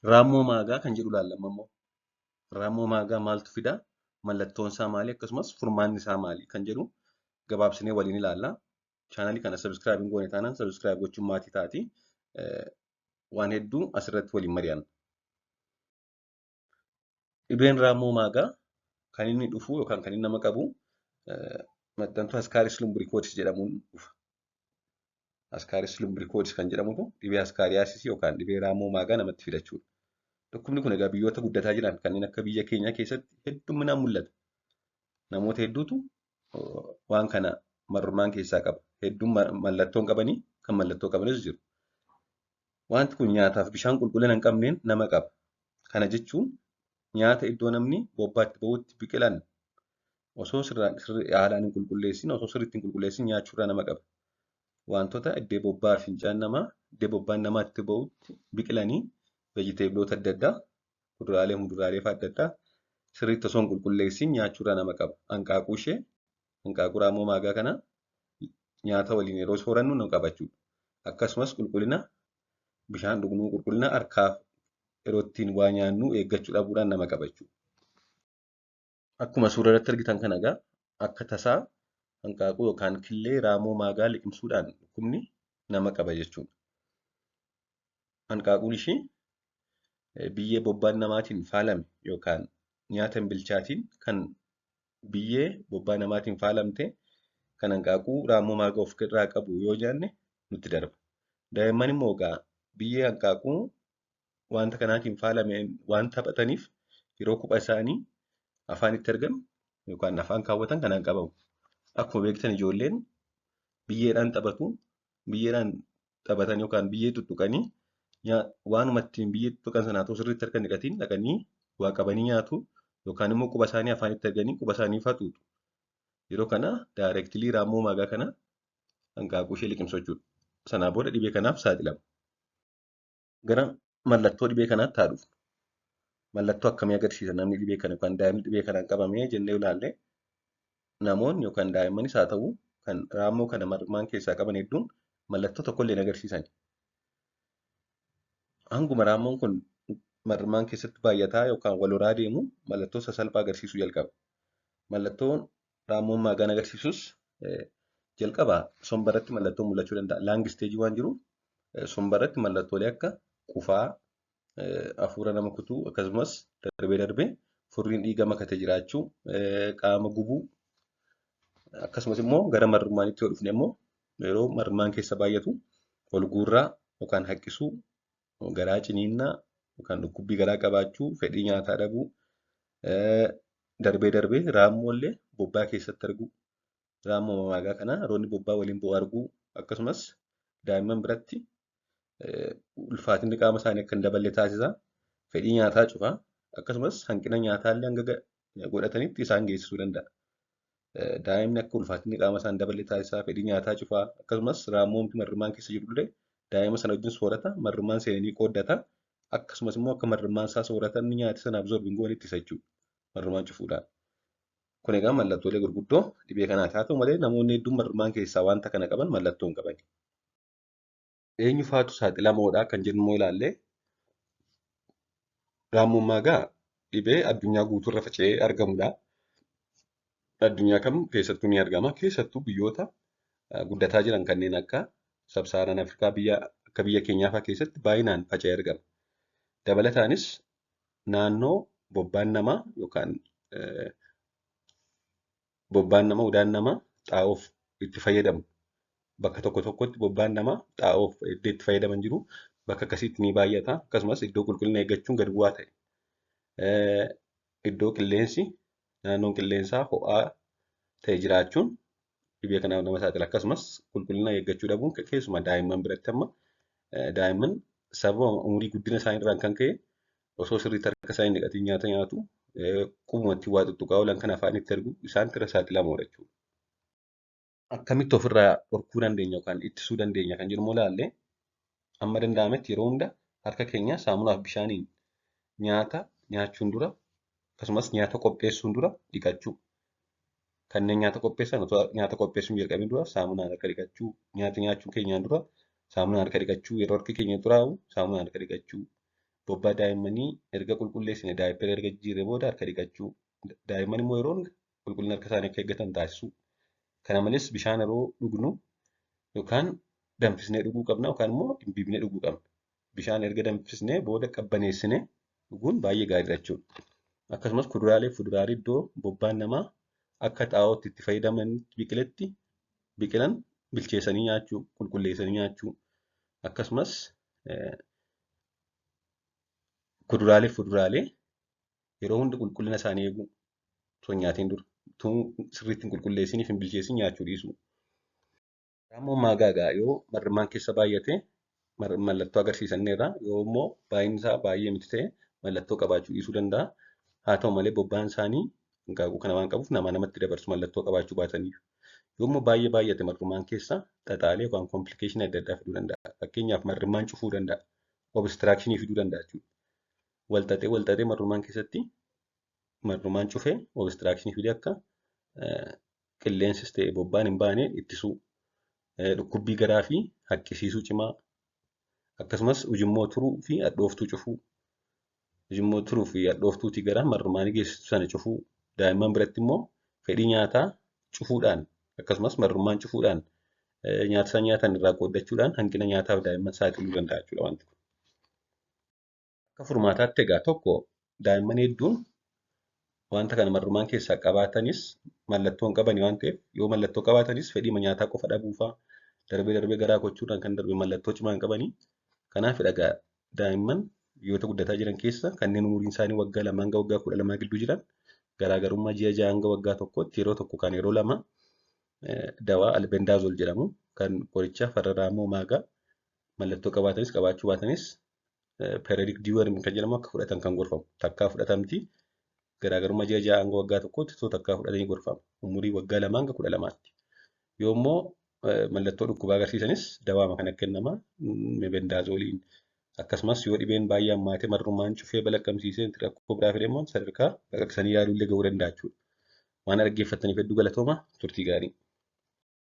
Raammoo maagaa kan jedhu ilaalla amma immoo. Raammoo maagaa maaltu fidaa? Mallattoon isaa maali? Akkasumas furmaanni isaa maali? Kan jedhu gabaabsinee waliin ilaalla. Chaanalii kana subscribe hin goone taanaan subscribe gochuun maatii taati. Waan hedduu asirratti waliin mari'anna. Dhibeen raammoo maagaa kan inni dhufu yookaan kan inni nama qabu maxxantuu Ascaris lumbricoides jedhamuun dhufa. Ascaris lumbricoides kan jedhamutu dhibee ascaariyaasisii yookaan dhibee raammoo maagaa namatti fida jechuudha. Dhukkubni kun egaa biyyoota guddataa jiran kanneen akka biyya keenyaa keessatti hedduminaan mul'ata. Namoota hedduutu waan kana marrumaan keessaa qaba. Hedduun mallattoo hin qabanii kan mallattoo qabanis jiru. Wanti kun nyaataaf bishaan qulqullina hin qabneen nama qaba. Kana jechuun nyaata iddoo namni bobbaatti bahutti biqilan osoo haalaan hin qulqulleessin, osoo sirriitti hin qulqulleessin nyaachuurraa nama qaba. Wantoota iddoo bobbaa fincaan namaa, iddoo bobbaan namaatti bahutti biqilanii veejiteebiloota adda addaa, kuduraalee muduraalee fa'aa adda addaa sirriitti osoo hin qulqulleessin nyaachuurraa nama qaba. Hanqaaquu ishee, hanqaaquu raammoo maagaa kana nyaata waliin yeroo soorannu nu qaba jechuudha. Akkasumas qulqullina bishaan dhugnuu, qulqullina harkaaf yeroo ittiin waa nyaannu eeggachuu dhabuudhaan nama qaba jechuudha. Akkuma suura irratti argitan kana egaa akka tasaa hanqaaquu yookaan killee raammoo maagaa liqimsuudhaan dhukkubni nama qaba jechuudha. Hanqaaquun ishee biyyee bobbaan namaatiin faalame yookaan nyaata hin bilchaatiin kan biyyee bobbaa namaatiin faalamte kan hanqaaquu raammoo maagaa ofirraa qabu yoo nyaanne nutti darba. Daa'imman immoo egaa biyyee hanqaaquu wanta kanaatiin faalame waan taphataniif yeroo quba isaanii afaanitti argan yookaan afaan kaawwatan kanaan qabamu. Akkuma beektan ijoolleen biyyeedhaan taphatu. Biyyeedhaan taphatan yookaan biyyee tuttuqanii waanuma ittiin biyyee tuttuqan sana otoo sirriitti harka hin dhiqatiin dhaqanii waa qabanii nyaatu yookaan immoo quba isaanii afaanitti arganii quba isaanii fatuutu. Yeroo kana daayireektilii raammoo maagaa kana hanqaaquu ishee liqimsu jechuudha. Sanaa booda dhibee kanaaf saaxilamu. Gara mallattoo dhibee kanaatti haa dhufnu. Mallattoo akkamii agarsiisa namni dhibee kana yookaan daa'imni dhibee kanaan qabamee jennee ilaalle, namoonni yookaan daa'immanis haa ta'u kan raammoo kana marmaan keessaa qaban hedduun mallattoo tokkollee hin agarsiisan. Hanguma raammoon kun marmaan keessatti baay'ataa yookaan wal horaa deemu mallattoo sasalphaa agarsiisuu jalqaba. Mallattoon raammoon maagaan agarsiisus jalqaba somba irratti mallattoo mul'achuu danda'a. Lung stage waan jiruuf somba irratti mallattoolee akka qufaa, hafuura nama kutuu, akkasumas darbee darbee furriin dhiiga makate jiraachuu, qaama gubuu, akkasumas immoo gara marrumaanitti yoo dhufne immoo yeroo marrumaan keessa baay'atu ol guurraa yookaan haqqisuu, garaa ciniinnaa yookaan dhukkubbii garaa qabaachuu, fedhii nyaataa dhabuu, darbee darbee raammoo illee bobbaa keessatti arguu, raammoo maagaa kana yeroo inni bobbaa waliin bu'u arguu, akkasumas daa'imman biratti ulfaatinni qaama isaanii akka hin daballe taasisa. Fedhii nyaataa cufa. Akkasumas hanqina nyaataa illee hanga godhatanitti isaan geessisuu danda'a. Daa'imni akka ulfaatinni qaama isaa hin daballe taasisa. Fedhii nyaataa cufa. Akkasumas raammoon marrumaan keessa jirullee daa'ima sana wajjin soorata marrumaan seenanii qooddata. Akkasumas immoo akka marrumaan isaa soorata inni nyaate sana absorb hin goone ittisa jechuudha. Marrumaan cufuudhaan. Kun egaa mallattoolee gurguddoo dhibee kanaati. Haa ta'u malee namoonni hedduun marrumaan keessaa wanta kana qaban mallattoo hin qaban. Eenyu faatu saaxilamoodha kan jennu immoo ilaalle, raammoon maagaa dhibee addunyaa guutuurra faca'ee argamudha. Addunyaa kam keessattuu ni argama. Keessattuu biyyoota guddataa jiran kanneen akka Sub-Saharan Afrikaa, biyya akka biyya keenyaa fa'aa keessatti baay'inaan faca'ee argama. Dabalataanis naannoo bobbaan namaa yookaan bobbaan namaa, udaan namaa xaa'oof itti fayyadamu, bakka tokko tokkotti bobbaan namaa xaa'oof iddoo itti fayyadaman jiru, bakka akkasiitti ni baay'ata. Akkasumas iddoo qulqullina eeggachuun gad bu'aa ta'e, iddoo qilleensi naannoon qilleensaa ho'aa ta'e jiraachuun dhibee kanaaf nama saaxila. Akkasumas qulqullina eeggachuu dhabuun keessumaa daa'imman biratti, amma daa'imman sababa umurii guddina isaanii irraan kan ka'e osoo sirriitti harka isaanii hin dhiqatiin nyaata nyaatu, qubumatti waa tuttuqaa oolan kan afaan itti argu, isaan irra saaxilamoodha jechuudha. Akkamitti ofirraa dhorkuu dandeenya yookaan ittisuu dandeenya kan jedhu immoo ilaalle, amma danda'ametti yeroo hunda harka keenya saamunaaf bishaaniin nyaata nyaachuun dura akkasumas nyaata qopheessuun dura dhiqachuu. Kanneen nyaata qopheessan otoo nyaata qopheessuun jalqabin dura saamunaan harka dhiqachuu, nyaata nyaachuu keenyaan dura saamunaan harka dhiqachuu, yeroo harki keenya xuraa'u saamunaan harka dhiqachuu, Bobbaa daa'immanii erga qulqulleessine diaper erga jijjiirree booda harka dhiqachuu. Daa'imman immoo yeroo hunda qulqullina harka isaanii akka eeggatan taasisuu. Kana malees bishaan yeroo dhugnu yookaan danfisnee dhuguu qabna yookaan immoo dhimbiibnee dhuguu qabna. Bishaan erga danfisnee booda qabbaneessinee dhuguun baay'ee gaariidha jechuudha. Akkasumas kuduraalee fi fuduraalee iddoo bobbaan namaa akka xaa'ootti itti fayyadamanitti biqiletti biqilan bilcheessanii nyaachuu, qulqulleessanii nyaachuu akkasumas kuduraalee fi fuduraalee yeroo hunda qulqullina isaanii eeguu osoo hin nyaatiin dura utuu sirriitti hin qulqulleessiniif hin bilcheessin nyaachuu dhiisuu. Raammoon maagaagaa yoo mar'immaan keessa baay'ate mallattoo agarsiisanneerra yoo immoo baay'inni isaa baay'ee miti ta'e mallattoo qabaachuu dhiisuu danda'a. Haa ta'u malee bobbaan isaanii hanqaaquu kana waan qabuuf namaa namatti dabarsu mallattoo qabaachuu baataniiru. Yoo immoo baay'ee baay'ate mar'immaan keessa xaxaalee yookaan complication adda addaa fiduu danda'a. Fakkeenyaaf mar'immaan cufuu danda'a. Obstruction fiduu danda'a jechuudha. Walxaxee walxaxee mar'immaan keessatti mar'immaan cufee obstruction fidee akka qilleensis ta'e bobbaan hin baane ittisuu. Dhukkubbii garaa fi haqqisiisuu cimaa akkasumas ujummoo turuu fi hadhooftuu cufuu. Ujummoo turuu fi hadhooftuutii gara mar'ummaanii geessisu sana cufuu. Daa'imman biratti immoo fedhii nyaataa cufuudhaan akkasumas mar'ummaan cufuudhaan nyaata isaan nyaatan irraa qooddachuudhaan hanqina nyaataaf daa'imman saaxiluu danda'a jechuudha wanti kun. Akka furmaataatti egaa tokko daa'imman hedduun wanta kana mar'ummaan keessaa qabaatanis mallattoo hin qabani waan ta'eef yoo mallattoo qabaatanis fedhii nyaataa qofa dhabuufaa darbee darbee garaa gochuudhaan kan darbe mallattoo cimaa hin qabani. Kanaaf egaa daa'imman biyyoota guddataa jiran keessa kanneen umuriin isaanii waggaa 2 hanga waggaa 12 gidduu jiran garaagarummaa ji'a 6 hanga waggaa 1tti yeroo tokko kan yeroo lama dawaa albendazole jedhamu kan qoricha farra raammoo maagaa mallattoo qabaatanis qabaachuu baatanis periodic deworming kan jedhamu akka fudhatan kan gorfamu. Takkaa fudhatamti garaagarummaa ji'a 6 hanga waggaa 1tti osoo takkaa fudhatanii gorfama. Umurii waggaa 2 hanga 12tti. Yoo immoo mallattoo dhukkubaa agarsiisanis dawaama kana kennama mebendazoliin akkasumas yoo dhibeen baay'ee hammaatee mar'ummaan cufee balaqqamsiisee rakkoo biraa fide immoo sadarkaa baqaqsanii yaaluu illee gahuu danda'a jechuudha. Waan dhaggeeffattaniif hedduu galatooma turtii gaarii.